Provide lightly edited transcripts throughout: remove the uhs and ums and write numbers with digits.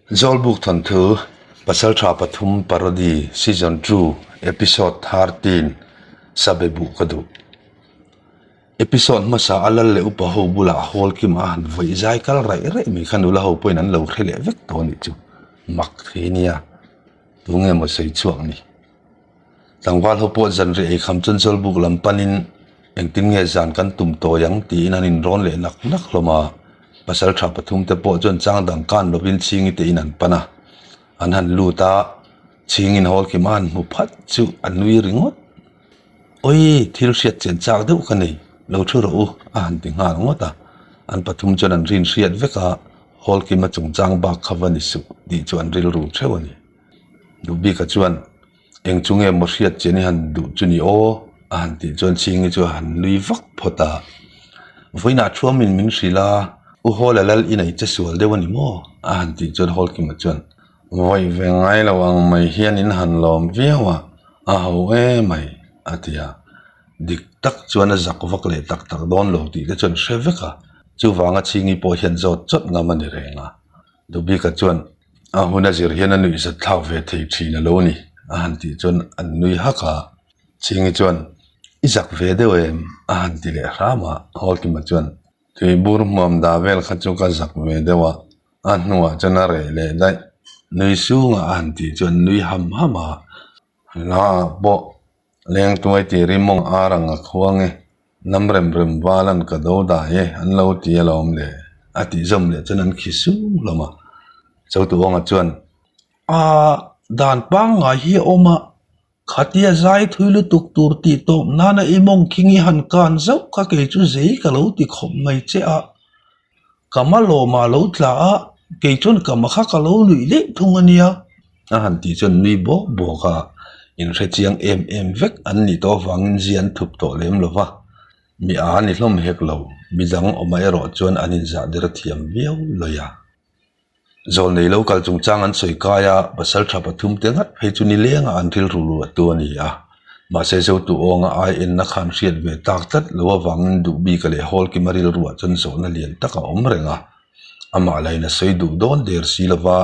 Zawlbuk thawnthu, Pasaltha pathum Parody Season 2 Episode 13 Sabe buh ka duh. Episode hmasa a lal leh upa ho bulah hawl kima a han vawih zai kal raih raih mai kha nula ho pawhin an lo hre leh vek tawh a nih chu. Mak thei nia, tunge maw sawi chhuak ni? Tlangval ho pawh zan rih eikham chuan Zawlbuk lam panin engtin nge zan kan tum tawi ang tiin an inrawn leh nak nak hlawm a. Pasal tha pathum te pawh chuan chang dang kan lovin Chhingi te in an pan a. An han lut a, Chhingin hawl kim a han hmu phat chu a nui ringawt. Awii, thil hriat chian chak deuh ka nei, lo thu rawh u a han ti nghal ngawt a. An pathum chuan an rin hriat vek a, hawl kim a chungchang bak kha va ni suh tih chu an rilru theuh a ni. Duhbika chuan eng chu nge maw hriat chian i han duh chu ni aw a han tih chuan Chhingi chu a han nui vak phawt a. Vawiinah thuamin min hrilh a, U Hawla lal i nei che sual deuh a ni maw? a han tih chuan Hawlkima chuan vawi ve ngai lo ang mai hian in han lawm viau a, a ho emai a ti a. Dik tak chuan a zak vak leh tak tak dawn lo tih te chuan hre vek a, chuvanga Chhingi pawh hian zawt chawt ngam a ni reng a. Dubika chuan a hun a zir hian a nuih zat thlak ve thei thin a lo ni a han tih chuan an nui hak a. Chhingi chuan i zak ve deuh em a han ti leh hram a. Hawlkima chuan tuibur hmuam dah vel kha chu ka zak ve deuh a, a hnuah chuan a reh leh daih. Nui sunga a han tih chuan nui ham ham a. Hla ah pawh Lengtuai tih ri mawng ar ang a khuang e, lam rem rem val an ka do dai e, an lo ti alawm le, a tih zawm leh chuan an khi sung hlawm a. Chotuawnga chuan, A dan pangngai hi a awm a, khatia zai thui lutuk tur tih tawp nana i mawng khing i han kan zauh kha kei chu zei ka lo ti khawp mai che a, Ka ma lawmah lo tla a, kei chuan ka ma kha ka lo nuih daih thung a nia. A han tih chuan nui bawk bawk a, inhre chiang em em vek an nih tawh avangin zia an thup tawh lem lo va, mi a ni hlawm hek lo, midang awmah erawh chuan an inzah der thiam viau lawi a. Zawlnei lo kal chungchang an sawi kai a, pasal tha pathum te ngat phei chu nileng a an rilru luah tu a ni a. Mahse Zotu awnga ai enna khan hriat ve tak tlat lo avangin duh bika leh Hawlkima rilruah chuan zawhna lian tak a awm reng a. Amah lain a sawi duh dawn der si lova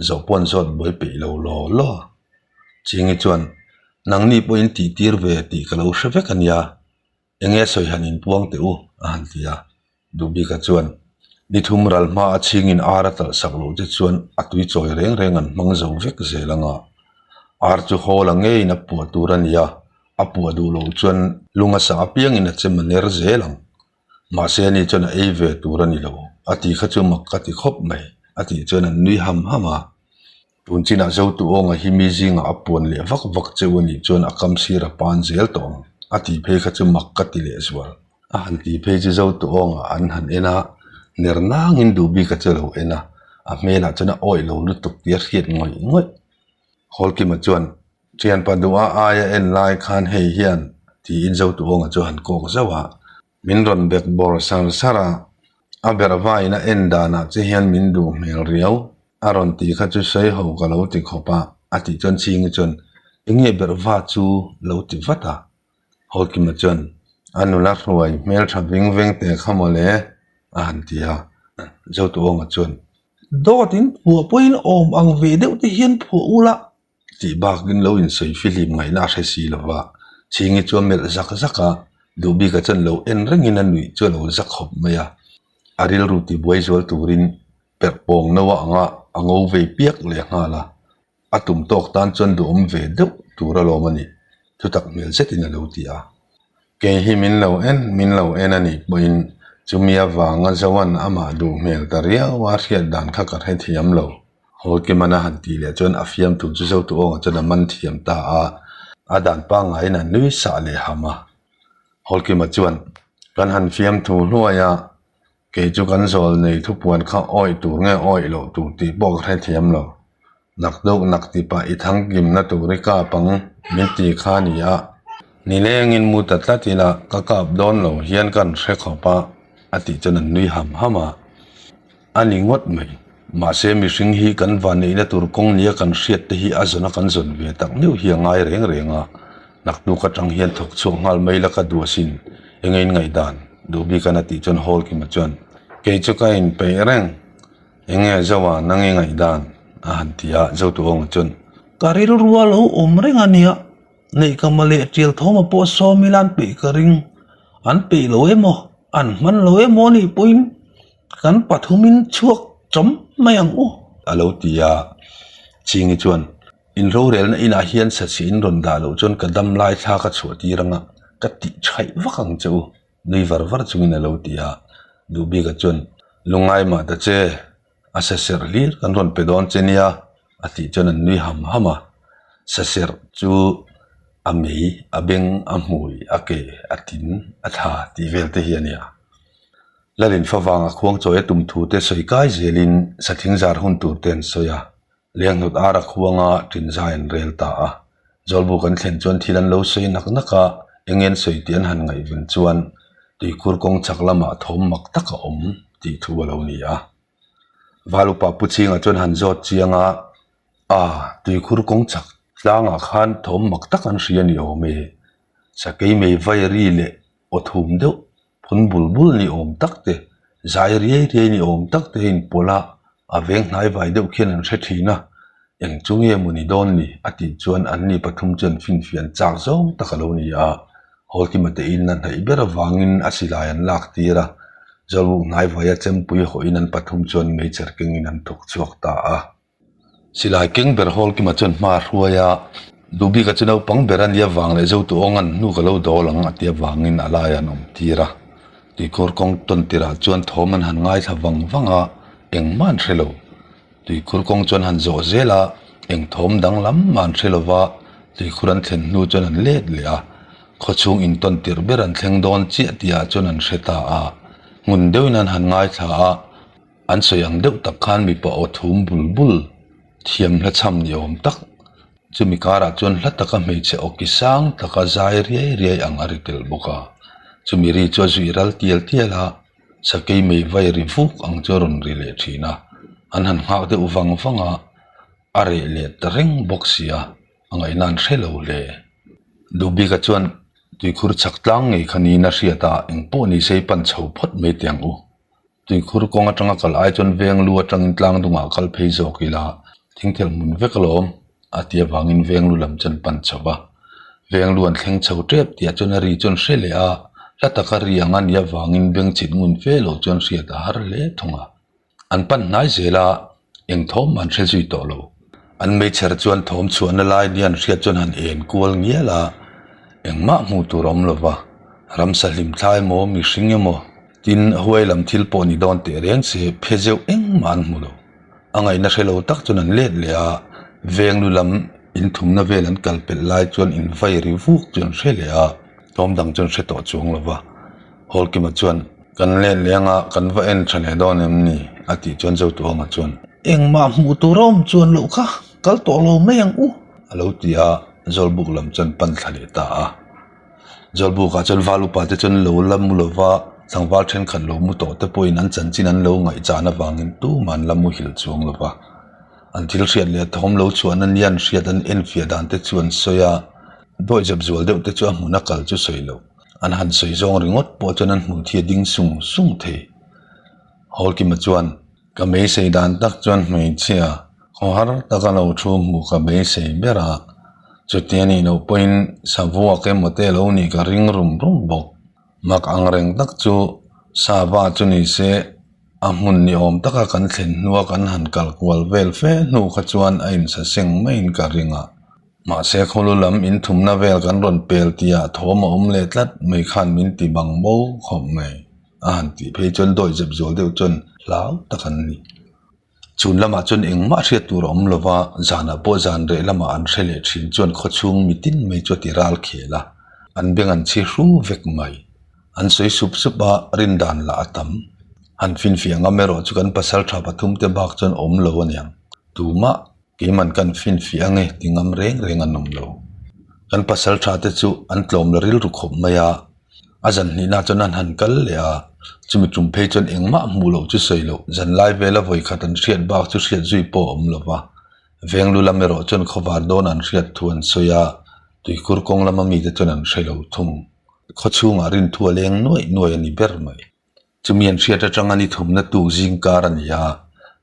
zawh pawh an zawt buai peih lo law law. Chingi chuan, Nangni pawhin tihtir ve tih ka lo hre vek a nia. Enge sawi han inpuang teh u? a han ti a. Duhbika chuan, Ni thum ral hma a chhingin ar a talh sak loh te chuan a tui chawi reng reng an hmang zo vek zel ang a. Ar chu hawl a ngeiin a puah tur a ni a, a puah duh loh chuan lung a sa apiangin a chem a ner zel ang. Mahse ani chuan a ei ve tur a ni lo, a ti kha chu mak ka ti khawp mai, a tih chuan an nui ham ham a. Tun chinah Zotu awnga hi mi zingah a puan leh vak vak cheu a nih chuan a kam sir a pan zel tawh ang, a tih phei kha chu mak ka ti leh zual. A han tih phei chu Zotu awnga an han en a, ner nangin duh bik a che lo en a, a hmelah chuan a awih lo lutuk tih a hriat ngawih ngawih. Hawlkima chuan, Thianpa duha aia en lai khan hei hian, tiin Zotu awnga chu a han kawk zauh a. Min rawn bek bawr sar sar a, a ber vaiin a en danah che hian min duh hmel riau, a rawn tih kha chu sawi ho ka lo ti khawp a, a tih chuan Chhingi chuan enge ber va chu lo ti vat a. Hawlkima chuan a nula hruai hmeltha ving veng teh kha mawle a han ti a, Zotuawnga chuan dawt in phuah pawhin awm ang ve deuh te hian phuah ula Tih bakin lo insawi fihlim ngaihna a hre si lo va, Chhingi chu a melh zak zak a, Duhbika chuan lo en rengin a nuih chu a lo za khawp mai a. A rilru tibuai zual turin perh pawng no a ang a, a ngo vei piak leh nghal a. A tum tawk tan chuan duhawm ve deuh tur alawm a nih, thutak hmel zetin a lo ti a. Kei hi min lo en, min lo en a nih pawhin chumi avanga Zoan amah duh hmel ta riau a hriat dan kha ka hrethiam lo. Hawlkiman a han tih leh chuan a fiamtu chu Zotu awngah chuan a man thiam ta a, a dan pangaiin a nui sah leh ham a. Hawlkima chuan, Kan han fiamthu hluai a, kei chu kan zawl nei thupuan kha awih tur nge awih loh tur tih pawh ka hrethiam lo. Nak deuh nak ti pah i thangkimna tur i kap ang min ti kha a ni a. Nilengin mu ta tlat ila ka kap dawn lo hian kan hre khawp a, a tih chuan an nui ham ham a. A ni ngawt mai. Mahse mihring hi kan vanneihna tur kawng nia kan hriat te hi a zawn a kan zawn ve tak meuh hi a ngai reng reng a. Naktuk atang hian thawk chhuak nghal mai la ka duh asin. Enge in ngaihdan? Duhbik an a tih chuan Hawlkima chuan, Kei chu ka inpeih reng. Enge Zoa nang i ngaihdan? A han ti a, Zotuawnga chuan, Ka rilru a lo awm reng a nia, Neihkama leh Ṭialthawma pawh sawm ila an peih ka ring. An peih lo emaw, an hman lo emaw a nih pawhin kan pathumin chhuak chawm mai ang u, a lo ti a. Chingi chuan, In rorelna inah hian sachhi in rawn dah loh chuan ka dam lai thla ka chhuah tir anga ka tih thaih vak ang che u, nui var var chungin a lo ti a. Duhbika chuan, Lungngai mah ta che, a sa serh hlir kan rawn pe dawn che nia, a tih chuan an nui ham ham a. Sa serh chu a mei, a beng, a hmui, a ke, a tin, a thla tih vel te hi a nia. Lalin favang a khuang chawi a tum thu te sawi kai zelin sathing zar hun tur te an sawi a. Lenghnawt ar a khuanga ṭinzai an rel ta a. Zawlbuk an thlen chuan thil an lo sawi nak nak a, eng nge an sawi tih an han ngaihven chuan tuikhur kawng chhak lamah thawm mak tak a awm tih thu a lo ni a. Val upa Pu Chhinga chuan han zawt chiang a, A, tuikhur kawng chhak tlangah khan thawm mak tak an hria ni awm e. Sakei mei vai ri leh aw thum deuh phun bul bul ni awm tak te, zai riai riai ni awm tak te in pawlh a, a veng hnai vai deuh khian an hre thin a, eng chu nge maw ni dawn ni a tih chuan an ni pathum chuan finfian chak zawng tak a lo ni a, Hawlkima te in a hnaih ber avangin a silai an lak tir a, Zawlbuk hnai vaia chempui hawhin an pathum chuan meichher kengin an thawk chhuak ta a. Silai keng ber Hawlkima chuan hma a hruai a, Dubika chu naupang ber a nia vang leh Zotu awngan hnu ka lo dawl ang a tia vangin a laiah an awm tir a. Tuikhur kawng tawn tirah chuan thawm an han ngaithla vang vang a, engmah an hre lo. Tuikhur kawng chuan han zawh zel a, eng thawm danglam mah an hre lo va, tuikhur an thlen hnu chuan an let leh a. Khawchhung intawn tirh ber an thleng dawn chiah tihah chuan an hre ta a, hmun deuhin an han ngaithla a, An sawi ang deuh tak khan mipa aw thum bul bul thiam hla chham ni awm tak, chumi karah chuan hla taka hmeichhe aw ki sang taka zai riai riai ang a ri tel bawk a. Chumi ri chu a zui ral tial tial a, sakei mei vai ri vuk ang chu a rawn ri leh thin a, an han nghak deuh vang vang a, a reh leh ta reng bawk si a, a ngaihna an hre lo hle. Dubika chuan tuikhur chhak tlang ngei kha niin a hriat a, engpawh ni se i pan chho phawt mai teh ang u. Tuikhur kawng atanga kal ai chuan veng lu atangin tlang dungah kal phei zawk ila thingthelh hmun vek alawm a ti avangin veng lu lam chuan pan chho va. Veng lu an thleng chho tep tih ah chuan a ri chuan hre leh a, hla taka ri ang a nih avangin beng chhit ngun fe loh chuan hriat a har hle thung a. An pan hnai zel a, eng thawm an hre zui tawh lo. An meichher chuan thawm chhuahna lai nia an hriat chuan han en kual ngial a, engmah hmuh tur a awm lo va, ramsa hlim thla emaw mihring emaw tin huai lam thil pawh ni dawn teh reng se phe zeuh engmah an hmu lo. A ngaihna hre lo tak chuan an let leh a, veng lu lam inthumna vel an kal pelh lai chuan invai ri vuk chu an hre leh a, thawm dang chu an hre tawh chuang lo va. Hawlkima chuan, Kan let leh anga kan va en tha leh dawn em ni? a tih chuan Zotuanga chuan, Engmah hmuh tur a awm chuan loh kha, kal tawh lo mai ang u, a lo ti a, Zawlbuk lam chuan pan thla leh ta a. Zawlbukah chuan val upa te chuan lo la mu lova, tlangval thenkhat lo mu tawh te pawhin an chanchin an lo ngaihchan avangin tumah an la muhil chuang lova. An thil hriat leh thawm lo chhuahna nia an hriat an enfiah dan te chu an sawi a, dawihzep zual deuh te chu a hmuna kal chu sawi loh. An han sawi zawng ringawt pawh chuan an hmuh thi a ding sung sung thei. Hawlkima chuan, Ka beisei dan tak chuan hmeichhia khawhar taka lo thu hmuh ka beisei ber a, chutia nih loh pawhin savuak emaw te lo nih ka ring rum rum bawk. Mak ang reng tak chu sava chu ni se a hmun ni awm taka kan thlen hnua kan han kal kual vel fe hnu kha chuan a insaseng maiin ka ring a. Mahse khawlu lam inthumna vel kan rawn pel tihah thawm a awm leh tlat mai khan min ti bang bo khawp mai a han tih phei chuan dawi zep zual deuh chuan hlau tak an ni. Chhun lamah chuan engmah hriat tur a awm lo va, zanah pawh zan reh lamah an hre leh thin chuan khawchhung mitin mai chu a ti ral khel a, an beng an chhi hru vek mai. An sawi sup sup a, rindan lah a tam. Han finfiah ngam erawh chu kan pasal tha pathum te bak chuan awm lo aniang. Tumah Keiman kan finfiah ange ti ngam reng reng an awm lo. Kan pasal tha te chu an tlawm la rilru khawp mai a, a zan hnihna chuan an han kal leh a, chumi tum phei chuan engmah hmuh loh chu sawi loh, zan lai vela vawi khat an hriat bak chu hriat zui pawh a awm lo va. Veng lu lam erawh chuan khawvar dawn an hriat thu an sawi a, tuikhur kawng lama mite chuan an hre lo thung. Khawchhungah rinthu a leng nuaih nuaih a ni ber mai. Chumi an hriat atanga ni thumna tuk zing kar a ni a.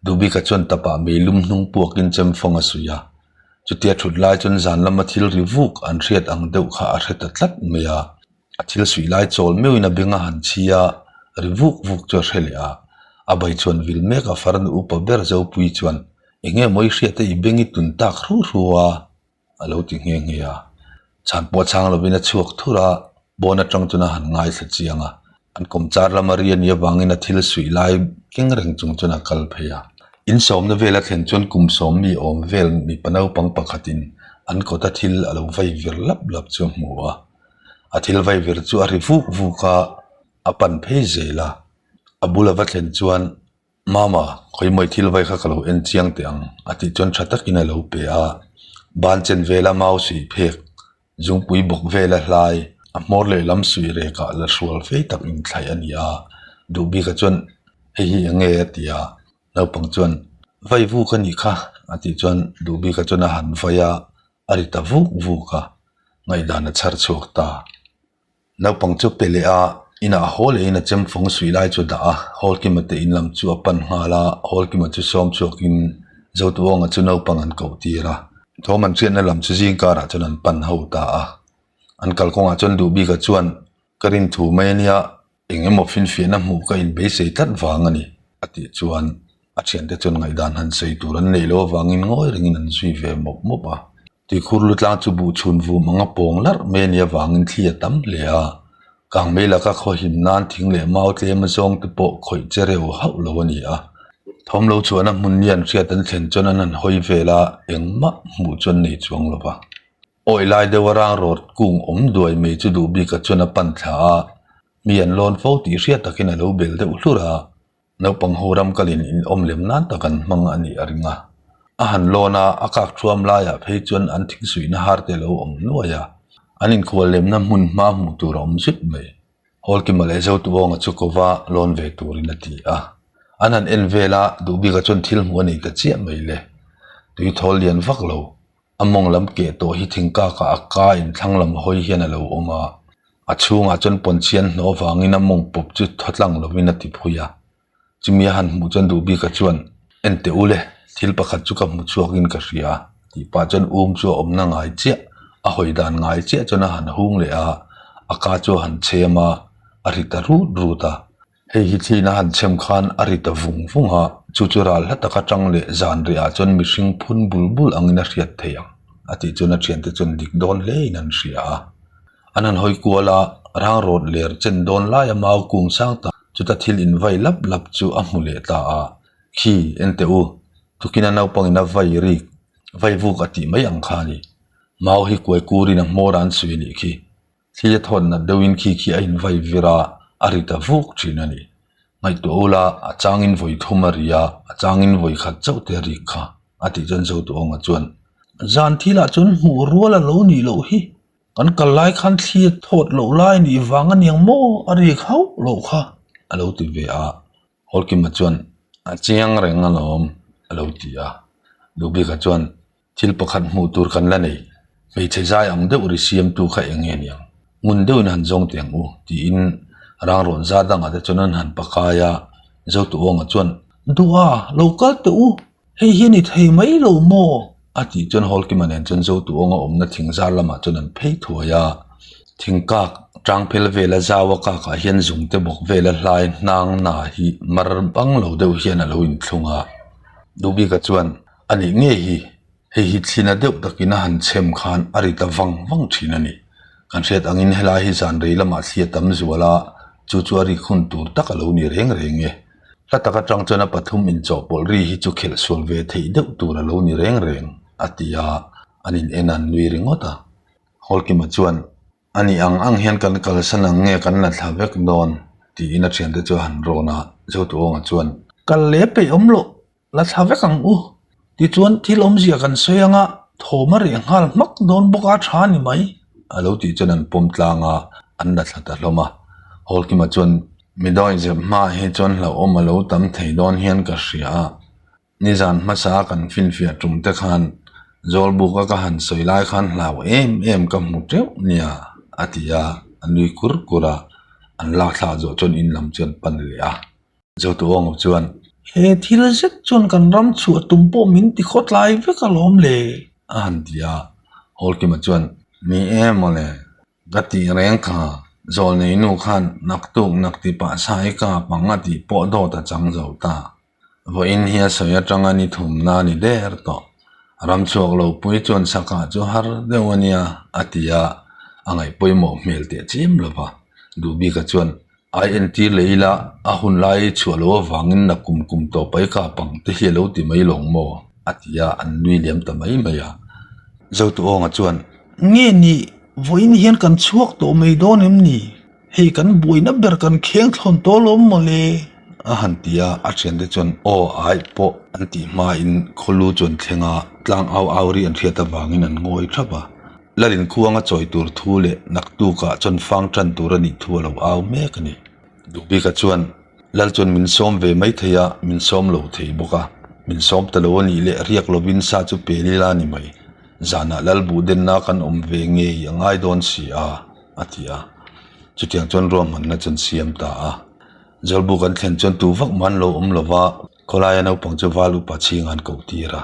Duhbika chuan tapah meilum hnung puakin chemfawng a suih a. Chutia thut lai chuan zan lama thil ri vuk an hriat ang deuh kha a hre ta tlat mai a. A thil suih lai chawl meuhin a beng a han chhi a, ri vuk vuk chu a hre leh a. A bai chuan vil mek a farnu upa ber Zopui chuan, Eng nge maw i hriat a i beng i tun tak hru hru a? A lo ti nghe nghe a. Chhan pawh chhang lovin a chhuak thur a, bawn atang chuan a han ngaithla chiang a. An kawmchar lama ri a nih avangin a thil suih lai keng reng chung chuan a kal phei a. Insawmna vel a thlen chuan kum sawm mi awm vel mipa naupang pakhatin an kawta thil a lo vai vir lap lap chu a hmu a. A thil vai vir chu a ri vuk vuk a, a pan phei zel a. A bula va thlen chuan Mama, khawimawi thil vai kha ka lo en chiang teh ang, a tih chuan tha takin a lo pe a. Ban chen vela mau suih phek, zungpui bawk vela hlai, a hmawr lehlam suih rekah la hrual fei tak inthlaih a ni a. Duhbika chuan, Hei hi eng nge? a ti a. Naupang chuan, Vai vuk a nih kha, a tih chuan Duhbika chuan a han vai a, a ri ta vuk vuk a, ngaihdan a chhar chhuak ta. Naupang chu pe leh a, inah haw lehin a chem fawng suih lai chu a dah a, Hawlkima te in lam chu a pan nghal a, Hawlkima chu sawm chhuakin Zotuawnga chu naupang an koh tir a. Thawm an hriatna lam chu zing karah chuan an pan ho ta a, an kalkawngah chuan Duhbika chuan ka rin thu mai a nia, Eng emaw finfiahna hmuh ka inbeisei tlat vang a ni, a tih chuan a thiante chuan ngaihdan han sawi tur an neih loh avangin ngawi rengin an zui ve mawp mawp a. Tuikhur lu tlang chu buh chhun vum anga pawng larh mai a nih avangin thli a tam hle a, kangmei laka khaw him nan thing leh mau tlem azawng te pawh khawih che reu hauh lo a ni a. Thawm lo chhuahna hmun ni an hriat an thlen chuan an han hawi vel a, engmah hmuh chu an nei chuang lo va. Awi lai deuh a rang rawt kung awm duai mai chu duh bik a chuan a pan thla a, mi an lawn fo tih hriat takin a lo bel deuh hlur a, naupang ho ram kalin in awm lem nan tak an hmang a nih a ring a. A han lawn a, a kak thuam laiah phei chuan an thingsuihna har te a lo awm nuai a, an inkhual lemna hmun hma hmuh tur a awm zut mai. Hawlkima leh Zotuawnga chu kova lawn ve turin a ti a. An han en vel a, duh bikah chuan thil hmuh a nei ta chiah mai le. Tui thawl lian vak lo. A mawng lam keh tawh hi thingkakah a ka in thlang lam hawi hian a lo awm a, a chhungah chuan pawnchhian hnawh avangin a mawng pawp chu thaw tlang lovin a ti phui a. Chumi a han hmuh chuan Duhbika chuan, En teh u le, thil pakhat chu ka hmu chhuakin ka hria, tih pah chuan um chu a awmna ngai chiah, a hawi dan ngai chiah chuan a han hung leh a, a ka chu a han chhem a, a ri ta rut rut a. Hei hi thlin a han chhem khan a ri ta vung vung a, chu chu ral hla tak atang leh zan rihah chuan mihring phun bul bul angin a hriat theih ang, a tih chuan a thiante chuan dik dawn hlein an hria a. An han hawi kual a, rang rawt ler chen dawn laia mau kung sang tak chuta thil invai lap lap chu a hmu leh ta a, Khi, en teh u, tukina naupangin a vai rik, vai vuk a tih mai ang kha a ni. Mau hi kuai kurin a hmawr a an sawi a nih khi. Thli a thawt nat deuhin khi khi a invai vir a, a ri ta vuk thin a ni. Ngaihtuah ula, a changin vawi thum a ri a, a changin vawi khat chauh te a rik kha, a tih chuan Zotuawnga chuan, Zan thilah chuan hmuh rual a lo nih loh hi, kan kal lai khan thli a thawt loh lai nih vang a niang maw a rik hauh loh kha, a lo ti ve a. Hawlkima chuan, A chiang reng alawm, a lo ti a. Lubika chuan, Thil pakhat hmuh tur kan la nei. Hmeichhe zai ang deuh ri siamtu kha eng nge niang? Ngun deuhin han zawng teh ang u, tiin rang rawn za dangah te chuan an han pakai a. Zotuawnga chuan, Duha, lo kal teh u, hei hi a ni thei mai lo maw? a tih chuan Hawlkima nen chuan Zotuawnga awmna thing zar lamah chuan an phei thuai a. Thingkak tangphel vela zaua kakah hian zungte bawk vela hlai hnang na hi mar bang lo deuh hian a lo inthlung a. Duhbika chuan, A nih ngei hi, hei hi thlina deuh takin a han chhem khan a ri ta vang vang thin a ni. Kan hriat angin helai hi zan rei lamah thli a tam zual a, chu chu a rik hun tur tak a lo ni reng reng e. Hla tak atang chuan a pathum inchawhpawlh ri hi chu khelh sual ve theih deuh tur a lo ni reng reng, a ti a, an in en an nui ringawt a. Hawlkima chuan, A nih ang ang hian kan kalsan ang nge kan la thla vek dawn? tiin a thiante chu a han rawn a, Zotuawnga chuan, Kal leh peih awm loh La thla vek ang u. Tichuan thil awmzia kan sawi anga thawm a reh nghal hmak dawn bawk a tha ni mai. A lo tih chuan an pawm tlang a, an la thla ta hlawm a. Hawlkima chuan mi dawi zep hmaah hi chuan hlauhawm a lo tam thei dawn hian ka hria a. Nizan hmasa a kan finfiah tum te khan Zawlbuka ka han sawi lai khan hlau em em ka hmu teuh nia a ti a, a nui kur kur a. An lak thlak zawh chuan in lam chu an pan leh a. Zotuawnga chuan. He thil zet chuan kan ram chhuah tum pawh min ti khawtlai vek alawm le, a han ti a. Hawlkima chuan, Ni e mawle, ka tih reng kha, zawlnei nu khan naktuk nak ti pah sai kap ang a tih pawh dawt a chang zo ta. Vawiin hi a sawi atanga ni thumna a ni der tawh. Ram chhuak lo pui chuan sakah chu har deuh a nia, a ti a, a ngaih pawimawh hmel teh chiam lo va. Duhbika chuan, Ai entir leh ila, a hun lai chhuah loh avangin na kum kum tawh pai kap ang te hi a lo ti mai lawng maw? a ti a, an nui liam ta mai mai a. Zotuawnga chuan, Nge ni, vawiin hian kan chhuak tawh mai dawn em ni? Hei kan buaina ber kan kheng thlawn tawh alawm mawle. A han ti a, a thiante chuan aw ai pawh an tih hmain khawlu chu an thleng a, tlang au au ri an hriat avangin an ngawi thap a. Lalin khuanga chawi tur thu leh naktukah chuan fang tan tur a nih thu a lo au mek a ni. Duhbika chuan Lal chuan min sawm ve mai thei a, min sawm lo thei bawk a. Min sawm ta lo a nih leh riak lovin sa chu pel ila a ni mai. Zanah Lal buhdenna kan awm ve ngei a ngai dawn si a. a ti a, chutiang chuan ruahmanna chu an siam ta a. Zawlbuk an thlen chuan tu vak mah an lo awm lo va, khawlaia naupang chu val upa chhing an koh tir a.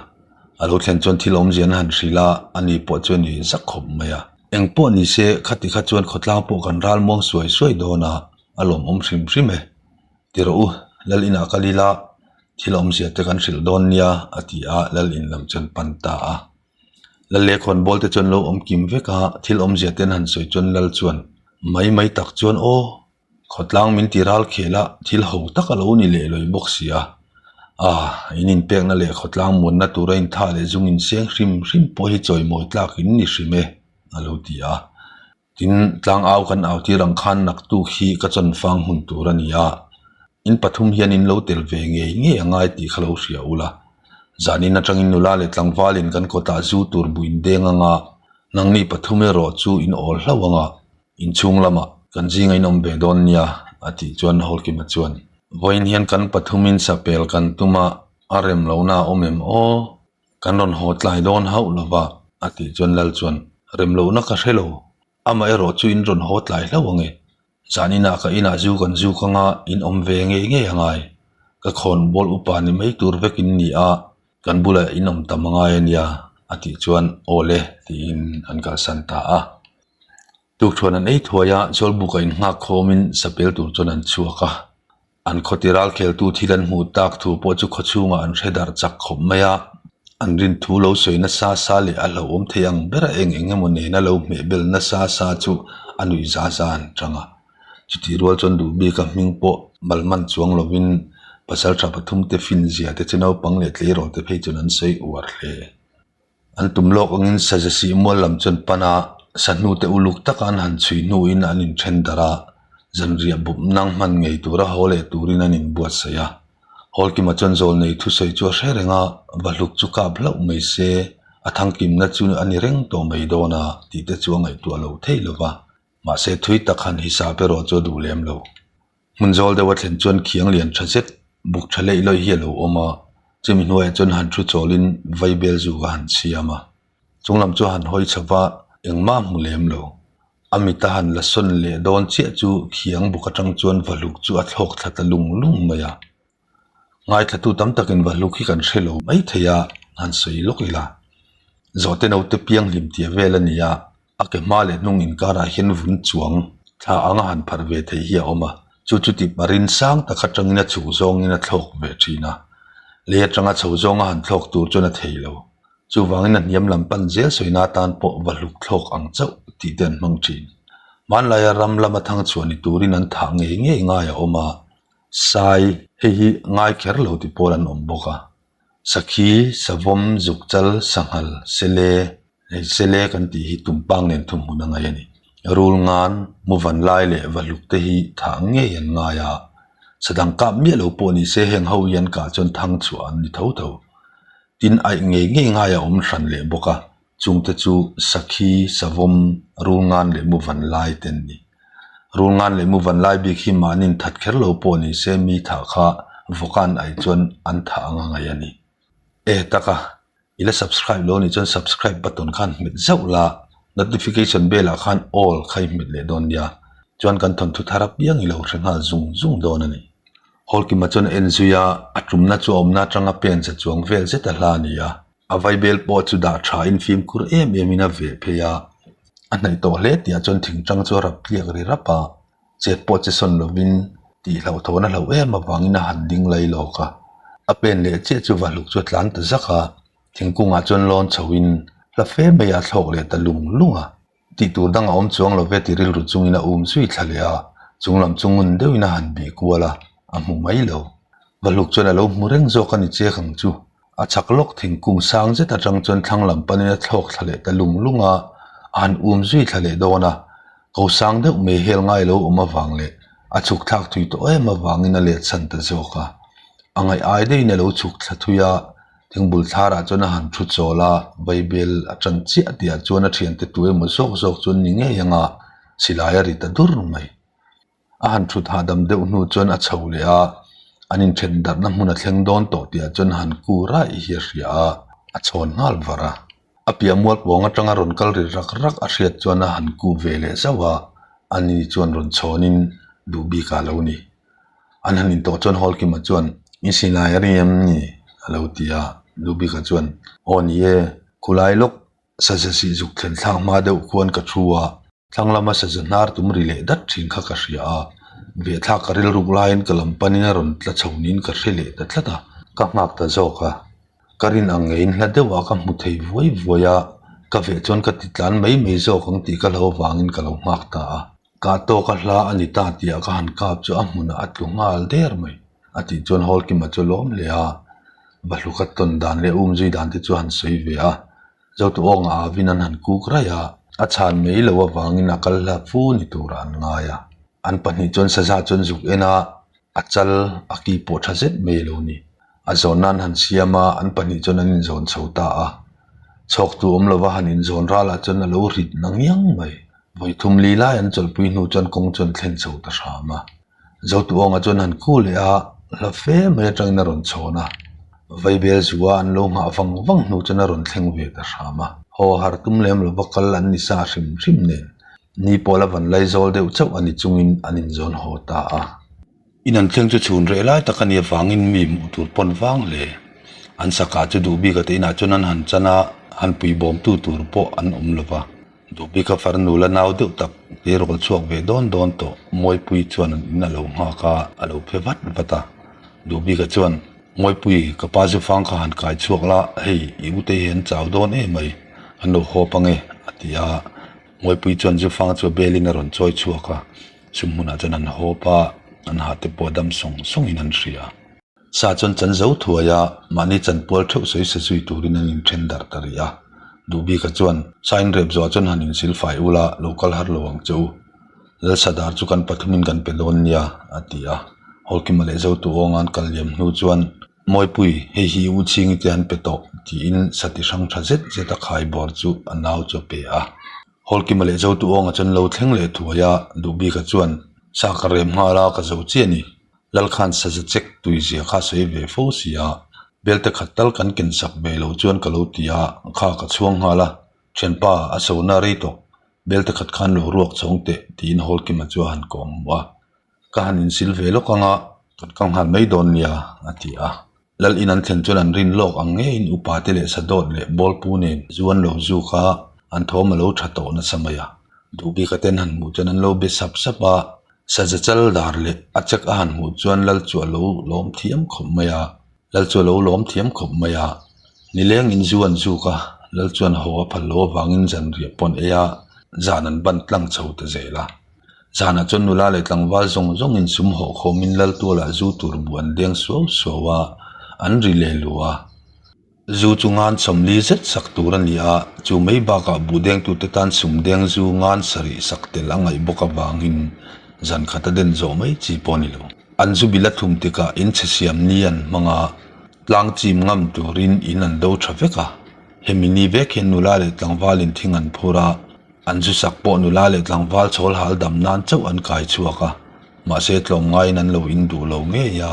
A lo thlen chuan thil awmzia an han hrilh a, ani pawh chu a ni zak khawp mai a. Eng pawh ni se, khati kha chuan khawtlang pawh kan ral muang suai suai dawn a, a lawmawm hrim hrim e. Ti rawh u, Lal inah kal ila, thil awmzia te kan hrilh dawn nia, a ti a, Lal in lam chu an pan ta a. Lal leh khawnbawl te chuan lo awm kim vek a, thil awmzia te an han sawi chuan Lal chuan mai mai tak chuan aw, khawtlang min ti ral khel a, thil ho tak a lo ni leh lawi bawk si a. Ah, in inpekna leh khawtlang muanna tura inthah leh zung inseng hrim hrim pawh hi chawimawi tlak in ni hrim e, a lo ti a. Tin, tlang au kan au tir ang khan naktuk hi ka chawn fang hun tur a ni a, in pathum hian in lo tel ve ngei ngei a ngai tih kha lo hria ula. Zanin atangin nula leh tlangvalin kan kawtah zu tur buh in deng anga, nangni pathum erawh chu in awl hlauh anga, inchhung lamah kan zinga in awm ve dawn nia, a tih chuan Hawlkima chuan, Vawiin hian kan pathumin sapel kan tum a, a rem lohna a awm em aw? Kan rawn haw tlai dawn hauh lo va, a tih chuan Lal chuan, Rem lohna ka hre lo, amah erawh chu in rawn haw tlai hlauh ang e. Zan inah ka inah zu kan zuk anga in awm ve ngei ngei a ngai. Ka khawnbawl upa ni mai tur vek in ni a, kan bulah in awm tam a ngai a nia, a tih chuan Aw le, tiin an kalsan ta a. Tukṭhuan an ei thuai a, Zawlbuk a innghak khawmin sapel tur chuan an chhuak a. An khawti ralkheltu thil an hmuh tak thu pawh chu khawchhungah an hre darh chak khawp mai a, an rin thu lo sawi nasa sa leh a hlauhawm thei ang bera eng eng emaw nena lo hmehbel nasa sa chu a nuih za za an chang a. Chutih rual chuan duh bika hming pawh malman chuang lovin pasaltha pathumte finzia te chu naupang leh tleirawl te phei chuan an sawi uar hle. An tum lawk angin saza sih mual lam chuan pan a, sahnute uluk taka an han chhui hnuin an inthen darh a, zanriah bawp nang hman ngei tura haw leh turin an inbuatsaih a. Hawlkima chuan zawlnei thusawi chu a hre reng a, Vahluk chu kap hlauh mai se, a thangkimna chu a ni reng tawh mai dawn a tih te chu a ngaihtuah lo thei lo va, mahse thui tak han hisap erawh chu a duh lem lo. Hmun zawl deuh a thlen chuan khiang lian tha zet buk tha leih lawih hi a lo awm a, chumi hnuaiah chuan han thu chawlin vaibel zu a han siam a. Chung lam chu a han hawi chho va, engmah a hmu lem lo. A mit a han la sawn leh dawn chiah chu khiang buk atang chuan vahluk chu a thlawk thla ta lung lung mai a. Ngaithlatu tam takin vahluk hi kan hre lo mai thei a, han sawi lawk ila. Zawhte naute pianghlim tia vel a ni a, A ke hma leh hnung inkarah hian vun chuang thla anga han pharh ve thei hi a awm a, chu chu tih parin sang tak atangin a chhuk zawngin a thlawk ve thin a. Lei atanga chho zawnga han thlawk tur chuan a thei lo. Chuvangin a hniam lam pan zel sawina atan pawh va hluk thlawk ang chauh tih te an hmang thin. Hmanlaia ram lama thangchhuah ni turin an thah ngei ngei ngai a awm a, sai hei hi ngai kher lo ti pawl an awm bawk a. Sakhi, savawm, zukchal, sanghal, sele, hei sele kan tih hi tumpang nen thuhmun a ngaih a ni. Rul ngan, muvan lai leh vahluk te hi thah ngei an ngai a, sadang kap miah lo pawh ni se heng ho hi an kah chuan thang chhuah an ni tho tho. Tin, aih ngei ngei ngai a awm hran leh bawk a, chungte chu sakhi, savawm, rul ngan leh muvan lai te an ni. Rul ngan leh muvan lai bik hi mahni that kher lo pawh ni se mi thah kha vawkan ai chuan an thah anga ngaih a ni. E taka, i la subscribe lo nih chuan subscribe button khan hmet zauh la, notification bell ah khan all kha i hmet leh dawn nia, chuan kan thawnthu thar apiang i lo hre nghal zung zung dawn a ni. Hawlkima chuan a en zui a, a tumna chu a awmna atanga pen za chuang vel zet a hla a ni a. A vaibel pawh chu dah thain fimkhur em emin a veh phei a, a hnaih tawh hle tihah chuan thingtang chu a rap tliak ri rap a, chet pawh che sawn lovin tih hlauhthawn a hlauh em avangin a han ding lai lawk a. A pen leh chiah chu vahluk chu a tlan ta zak a, thingkungah chuan lawn chhoin hla fe mai a thlawk leh ta lung lung a. Tih tur dang a awm chuang lo ve ti rilru chungin a um zui thla leh a, chung lam chu ngun deuhin a han bih kual a, a hmu mai lo. Vahluk chuan a lo hmu reng zawk a ni chek ang chu. A chak lawk thingkung sang zet atang chuan thlang lam panin a thlawk thla leh ta lung lung a, a han um zui thla leh dawn a. Ko sang deuh mai hel ngai lo awm avang leh a chhuk thlak thui tawh em avangin a let san ta zawk a. A ngaih ai deuhin a lo chhuk thla thui a, Thingbul thlarah chuan a han thu chawl a, Baibel a tan chiah tihah chuan a thiante tu emaw zawk zawk chuan ni ngei anga silai a ri ta dur mai. A han thut hahdam deuh hnu chuan a chho leh a, an inthen darhna hmun a thleng dawn tawh tihah chuan a han ku raih hi a hria a, a chhawn nghal var a. A piah mual pawng atanga rawn kal ri rak rak a hriat chuan a han ku ve leh zauh a, ani chuan rawn chhawnin duh bik ah lo ni. An han intawh chuan Hawlkima chuan, I silai a ri em ni? a lo ti a, Dubika chuan, Aw ni e, khulai lawk saza sih zuk thlen thlak hma deuh khuan ka thu a, thlang lama saza hnar tum ri leh dat thin kha ka hria a, vehthlak ka rilruk laiin ka lam panin a rawn tla chho niin ka hre leh ta tlat a, ka nghak ta zawk a. Ka rin ang ngeiin hla deuhah ka hmu thei vuai vuai a, ka veh chuan ka ti tlan mai mai zawk ang tih ka lo avangin ka lo nghak ta a. Kah tawka hla a ni ta tih ah ka han kap chu a hmunah a tlu nghal der mai a tih chuan Hawlkima chu a lawm hle a, Bahluka tawn dan leh umzui dan te chu a han sawi ve a, Zotu awnga avin an han kuk raih a, a chhan mai loh avangin a kal hla fu ni turah an ngai a. An pahnih chuan saza chuan zuk en a, a chal a ki pawh tha zet mai a lo ni. A zawn nan han siam a, an pahnih chuan an inzawn chho ta a. Chhawktu awm lova han inzawn ralah chuan a lo rit na ngiang mai. Vawi thum li lai an chawlhpui hnu chuan kawng chu an thlen chho ta hram a. Zotuawnga chuan han khu leh a, hla fe mai atangin a rawn chhawn a. Vaibel zua an lo nghah vang vang hnu chuan a rawn thleng ve ta hram a. Haw har tum lem lova kal an ni sa hrim hrim nen, ni pawla van lai zawl deuh chauh a ni chungin an inzawn haw ta a. In an thleng chu chhun reh lai tak a nih avangin mi hmuh tur pawn vang hle. An saka chu duh bik a te inah chuan an han chan a, han pui bawmtu tur pawh an awm lo va. Duh bik a farnu la nau deuh tak te rawl chhuak ve dawn dawn tawh Mawipui chuan an in a lo nghak a, a lo phe vat vat a. Duh bik a chuan, Mawipui, ka pa zufang kha han kai chhuak la, hei i ute hi an chau dawn em mai, an lo hawp ange, a ti a. Mawipui chuan zufang chu a belin a rawn chawi chhuak a, chu hmunah chuan an hawp a, an ha te pawh dam sawng sawngin an hria. Sa chuan chan zo thuai a, mahni chanpual theuh sawi sa zui turin an inthen darh ta rih a. Duhbika chuan, Sa inrep zawhah chuan han insil fai ula, lo kal har lo ang che u. Lalsadar chu kan pathumin kan pe dawn nia, a ti a. Hawlkima leh Zotu awnga an kal liam hnu chuan, Mawipui, hei hi U Chhingi te an pe tawh, tiin sati hrang tha zet zet a khai bawr chu a nau chu a pe a. Hawlkima leh Zotu awnga chuan lo thleng leh thuai a, Duhbika chuan, Sa ka rem nghal a, ka zo chiah a ni. Lalkhan saza chek tui zia kha sawi ve fo si a, belte khat tal kan ken sak ve lo chuan ka lo ti a, kha ka chhuang nghal a, thianpa a sona rei tawh, belte khat khan lo ruak chhawng teh tiin Hawlkima chu a han kawm hmuh a, ka han insil ve lawk anga kan kal nghal mai dawn nia a ti a. Lal in an thlen chuan an rin lawk ang ngeiin upa te leh sadawt leh bawlpu nen zu an lo zuk a, an thawm a lo tha tawh nasa mai a. Duhbika ten han hmuh chuan an lo be sap sap a, Saza chal dar leh a chek a han hmuh chuan lal chu a lo lawm thiam khawp mai a, lal chu a lo lawm thiam khawp mai a. Nileng in zu an zuk a, lal chuan haw a phal lo avangin zanriah pawn ei a, zan an ban tlang chho ta zel a. Zanah chuan nula leh tlangval zawng zawngin sum hawh khawmin lal tualah zu tur buh an deng suau suau a, an ri leh lu a. Zu chu ngan sawmli zet sak tur a ni a, chu mai bakah buh dengtute tan sum deng zu ngan sarih sak tel a ngaih bawk avangin zan khat a den zawh mai chi pawh a ni lo. An zu bil a thum tikah in chhe siam ni an hmang a, tlang chim ngam turin in an do tha vek a. Hemi ni vek hian nula leh tlangvalin thing an phur a, an zu sak pawh nula leh tlangval chhawl hal dam nan chauh an kai chhuak a. Mahse tlawmngaiin an lo in duh lo ngei a,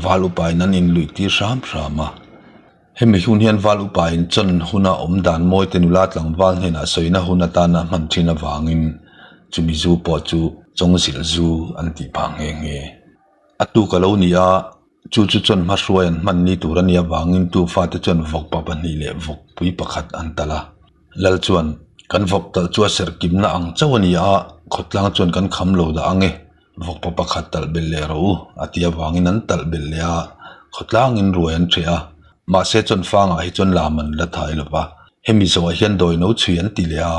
val upain an inluih tir hram hram a. Hemi hun hian val upain chawn huna awm dan mawite nula tlangval hnenah sawina hun atana hman thin avangin chumi zu pawh chu chawngzilh zu an tih phah nghe nghe. A tuk a lo ni a, chu chu chuan hmahruai an hman ni tur a nih avangin tu fate chuan vawkpa pahnih leh vawkpui pakhat an talh a. Lal chuan, Kan vawk talh chu a serh kimna ang chauh a ni a, khawtlang chuan kan kham lo dah ang e, vawkpa pakhat talh belh leh rawh u, a ti avangin an talh belh leh a, khawtlangin ruai an ṭheh a. Mahse chuan fangah hi chuan lam an la thai lo va, hemi zawhah hian dawi no chhui an ti leh a,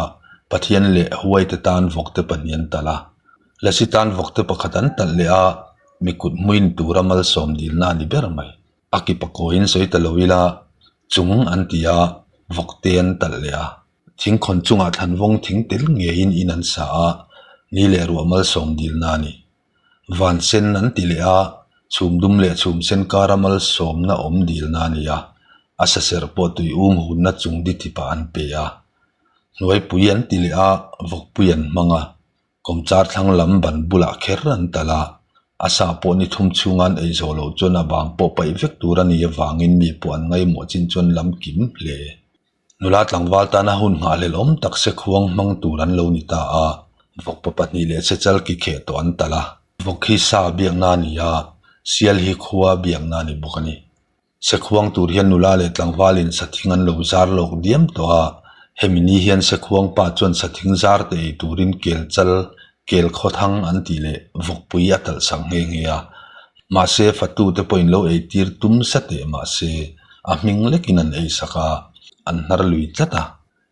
Pathian leh huaite tan vawkte pahnih an talh a. Lasi tan vawkte pakhat an talh leh a, mi kut hmuin tura malsawm dilna a ni ber mai. A ki pakawiin sawi ta lo ila, chung an ti a, vawkte an talh leh a. Thingkhawn chungah thlanvawng thing tel ngeiin in an sa a, ni leh ruah malsawm dilna a ni. Van sen an ti leh a, chhum dum leh chhum sen kara malsawmna awm dilna a ni a, a saserh pawh tui um hunna chung ditipah an pe a. Hnuaipui an ti leh a, vawkpui an hmang a. Kawmchar thlang lam ban bulah kher an talh a, a sa pawh ni thum chhunga an ei zawh loh chuan a bang pawh paih vek tur a nih avangin mi pawh an ngaimawh chin chuan lam kim hle. Nula tlangval tana hun nghahhlelh awm tak se khuang hmang tur an lo ni ta a, vawkpa pahnih leh sechal ki kheh tawh an talh a. Vawk hi sa biakna a ni a, sial hi khua biakna a ni bawk a ni. Sekhuang tur hian nula leh tlangvalin sathing an lo zar lawk diam tawh a, hemi ni hian Sekhuang pa chuan sathing zar te ei turin kel chal, kel khawthang an tih leh vawkpui a talh sak nghe nghe a. Mahse fatu te pawhin lo ei tir tum sa teh mahse a hming lekin an ei sak a, an hnar lui tlat a.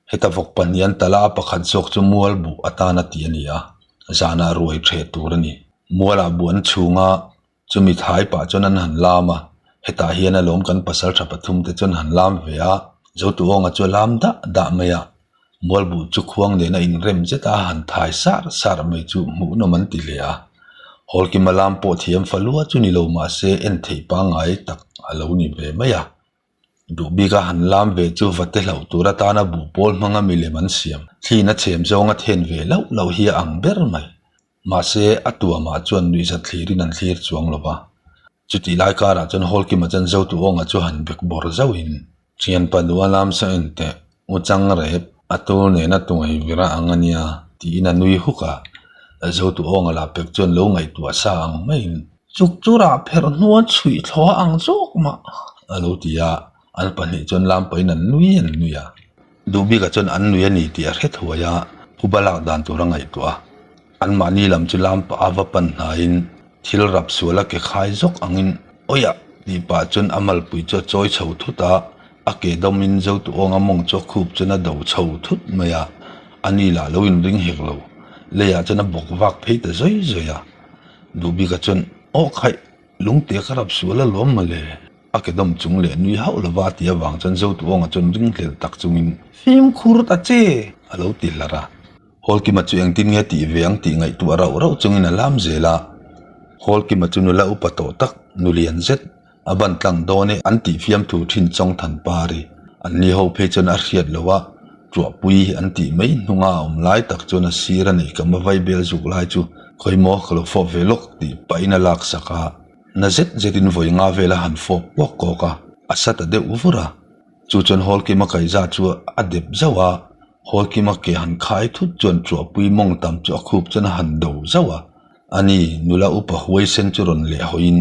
Heta vawk pahnih an talh a, a pakhat zawk chu mual buh atana tih a ni a, zanah ruai ṭheh tur a ni. Mualah buh an chhung a, Chumi thai pah chuan an han lam a, hetah hian alawm kan pasal tha pathum te chuan han lam ve a, Zotuawnga chu a lam dah dah mai a, Mualbuh chu khuang nena inrem zet a han thai sar sar mai chu hmuhnawm an ti hle a, Hawlkima lam pawh thiam fa lua chu ni lo mahse en theih pangngai tak a lo ni ve mai a. Duh bika han lam ve chu vate hlauh tur atana buh pawl hmanga milem an siam thlin a chhem zawnga then ve lauh lauh hi a ang ber mai. Mahse, a tuamah chuan nuihzat thlirin an thlir chuang lo va. Chutih lai karah chuan Hawlkima chuan Zotuawnga chu han bek bawr zauhin, Thianpa duh a lam sa en teh, u chang rep, a tur nena tuai vir a ang a nia, tiin a nui huk a. Zotuawnga lah pek chuan lo ngaihtuah sa ang maiin. Chuk churah pherh hnua chhuih thlawh ang zawk mah, a lo ti a. An pahnih chuan lam pahin an nui an nui a. Duhbika chuan an nui a ni tih a hre thuai a, phuba lak dan tur a ngaihtuah a. Anmahni lam chu lam pah a va pan hnaiin thil rap sual a ke khai zawk angin Awiah! tih pah chuan a malpui chu a chawi chho thut a, a ke dawmin Zotuawnga mawng chu a khup chuan a do chho thut mai a, a ni lah lo inring hek lo. Leiah chuan a bawk vak phei ta zawi zawi a. Duhbika chuan Aw khaih! Lungte ka rap sual alawm mawle. A ke dawm chung leh nui hauh lova a ti avang chuan Zotuawnga chuan ringhlel tak chungin Fimkhur ta che! a lo ti hlar a. Hawlkima chu engtin nge tih ve ang tih ngaihtuah rauh rauh chungin a lam zel a. Hawlkima chu nula upa tawh tak, nu lian zet, a ban tlang dawn e an tih fiamthu thin chawng than pari. An ni ho phei chuan a hriat loh a, Tuahpui an tih mai hnunga a awm lai tak chuan a sir a nei kam a vaibel zuk lai chu khawi maw ka lo fawp ve lawk tih pahin a lak sak a. Na zet zetin vawi nga vel a han fawp kawk kawk a, a sa ta deuh vur a. Chu chuan Hawlkima kaihza chu a dep zauh a, Hawlkima ke han khai thut chuan Tuahpui mawng tam chu a khup chuan a han do zauh a. Ani, nula upa huaisen chu rawn leh hawiin,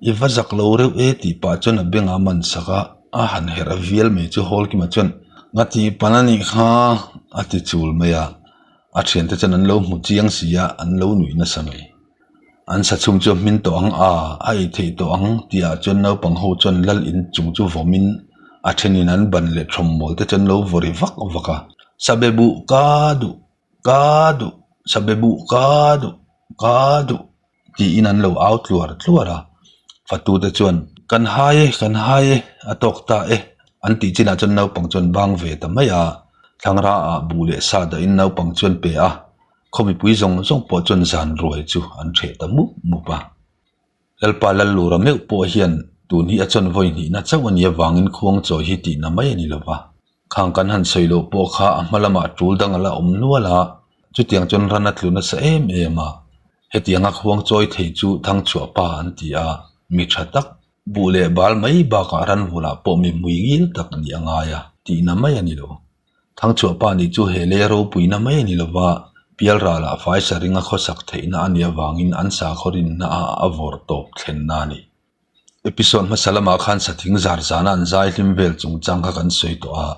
I va zak lo reuh e tih pah chuan a bengah a man sak a, a han herh a vial mai chu Hawlkima chuan, Nga tih pan a nih kha a ti chul mai a, a thiante chuan an lo hmu chiang si a, an lo nuih nasa mai. An sa chhung chu a hmin tawh ang a, a ei theih tawh ang tih ah chuan naupang ho chuan lal in chung chu vawmin a thenin an ban leh thawmmawl te chuan lo vaw ri vak vak a. Sabe buh ka duh, ka duh, sabe buh ka duh, ka duh tiin an lo au tluar tluar a. Fatute chuan kan hai e, kan hai e, a tawk ta e an tih chinah chuan naupang chuan bang ve ta mai a, thlangra ah buh leh sa dahin naupang chuan pe a. Khaw mipui zawng zawng pawh chuan zan ruai chu an ṭheh ta mup mup a. Lalpa Lallura meuh pawh hian tun hi a chawn vawi hnihna chauh a nih avangin khuang chawi hi tihna mai a ni lo va. Khang kan han sawi loh pawh kha a hma lamah ṭul dang a la awm nual a, chutiang chuan ran a tlu nasa em em a. Hetianga khuang chawi thei chu Thangchhuah pa an ti a, mi ṭha tak, buh leh bal mai bakah ran vulah pawh mi hmui ngil tak nih a ngai a, tihna mai a ni lo. Thangchhuah pa nih chu he lei a ropuina mai a ni lova, Pialralah faisa ringa khawsak theihna a nih avangin an sakhaw rinna ah a vawr tawp thlenna a ni. Episode hmasa lamah khan sathing zar zana an zai hlim vel chungchang kha kan sawi tawh a,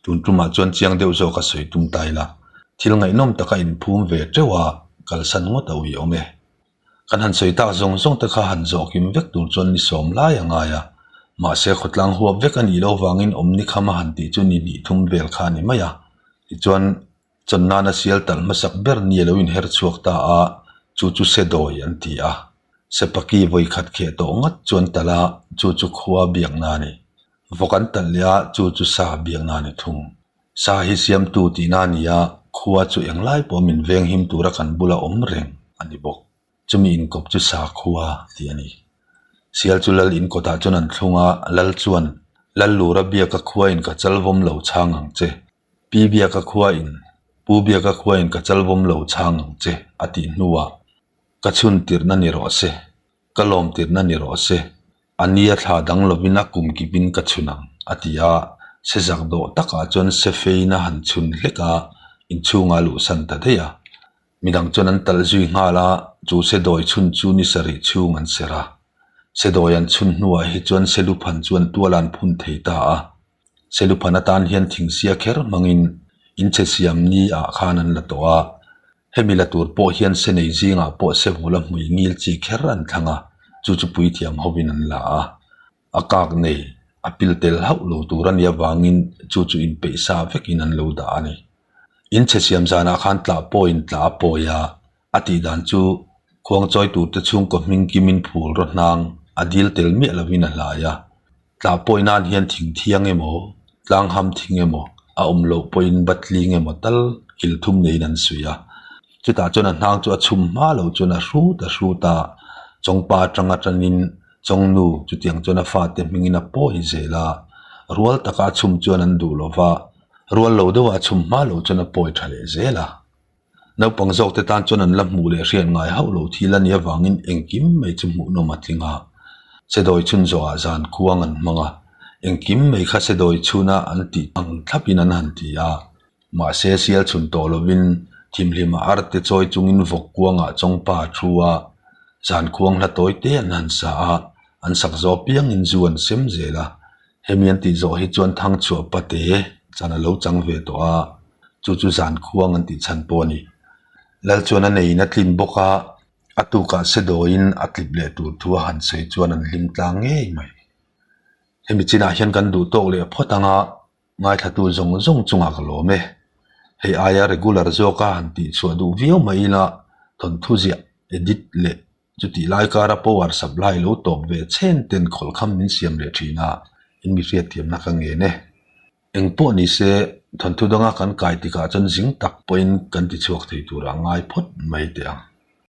tun tumah chuan chiang deuh zawk a sawi tum ta ila, thil ngaihnawm taka inphum ve teuh a, kalsan ngawt a ui awm e. Kan han sawi tak zawng zawng te kha han zawh kim vek tur chuan ni sawm lai a ngai a, mahse khawtlang huap vek a nih loh vangin awm ni kham a han tih chu ni hnih thum vel kha a ni mai a, tichuan Chawn nana sial talh hmasak ber ni a lo inher chhuak ta a, chu chu Sedawi an ti a. Sepaki vawi khat kheh tawh ngat chuan talh a, chu chu khua biakna a ni. Vawk an talh leh a, chu chu sa biakna a ni thung. Sa hi siamtu tihna a ni a, khua chu englai pawh min venghim tura kan bula awm reng a ni bawk. Chumi inkawp chu sakhua tih a ni. Sial chu lal inkawtah chuan an thlung a, lal chuan, Lal lura biaka khuain ka chalvawm lo chhang ang che. Pi Biaka khuain, Pu Biaka khuain ka chalvawm lo chhang ang che a tih hnuah, Ka chhun tirhna ni rawh se, ka lawm tirhna ni rawh se, a nia thla dang lovin a kum kipin ka chhun ang a ti a, se zak dawh takah chuan se fein a han chhun hlek a, inchhungah a luhsan ta daih a. Midang chuan an talh zui nghal a, chu sedawi chhun chu ni sarih chhung an serh a. Sedawi an chhun hnuah hi chuan seluphan chuan tual an phun thei ta a. Seluphan atan hian thingsia kher hmangin inchhe siam ni ah khan an la tawh a. Hemi la tur pawh hian se nei zingah pawh sevula hmui ngil chi kher an thlang a, chu chu puithiam hovin an la a. A kak nei, a pil tel hauh lo tur a nih avangin chu chu inpeih sa vekin an lo dah a ni. Inchhe siam zanah khan tlah pawhin tlah a pawi a, a tih dan chu khuangchawi turte chhungkaw hming kimin phul raw hnang a dil tel miah lovin a hlai a. Tlah pawi nan hian thing thiang emaw, tlang ham thing emaw, a awm loh pawhin batling emaw tal kil thum neiin an suih a. Chutah chuan a hnang chu a chhum hma loh chuan a hrut a hrut a, chawngpa atang atangin Chawngnu, chutiang chuan a fate hmingin a pawi zel a, rual taka a chhum chuan an duh lo va, rual lo deuha a chhum hma loh chuan a pawi tha leh zel a. Naupang zawkte tan chuan an la hmuh leh hriat ngai hauh lo thil a nih avangin engkim mai chu hmuhnawm a tling a. Sedawi chhun zawhah zan khuang an hmang a, engkim mai kha sedawi chhuna an tih ang thlapin an han ti a. Mahse, sial chhun tawh lovin thimhlima arte chawi chungin vawk kuangah chawngpa a thu a, zan khuang hla tawi te an han sa a, an sak zawh apiangin zu an sem zel a. Hemi an tih zawh hi chuan thangchhuah pate chan a lo chang ve tawh a, chu chu zan khuang an tih chhan pawh a ni. Lal chuan a neiin a tlin bawk a, a tukah se dawiin a tlip leh tur thu a han sawi chuan an hlim tlang ngei mai. Hemi chinah hian kan duh tawk leh phawt ang a. Ngaithlatu zawng zawng chungah ka lawm e. Hei aia regular zawka han tih chhuah duh viau mai ila thawnthu ziah, edit leh chutih lai kara power supply lo tawp ve chen ten khawlhkham min siam leh thin a, in mi hriatthiamna ka ngen e. Eng pawh ni se, thawnthu danga kan kai tikah chuan zing tak pawhin kan ti chhuak thei turah ngai phawt mai teh ang.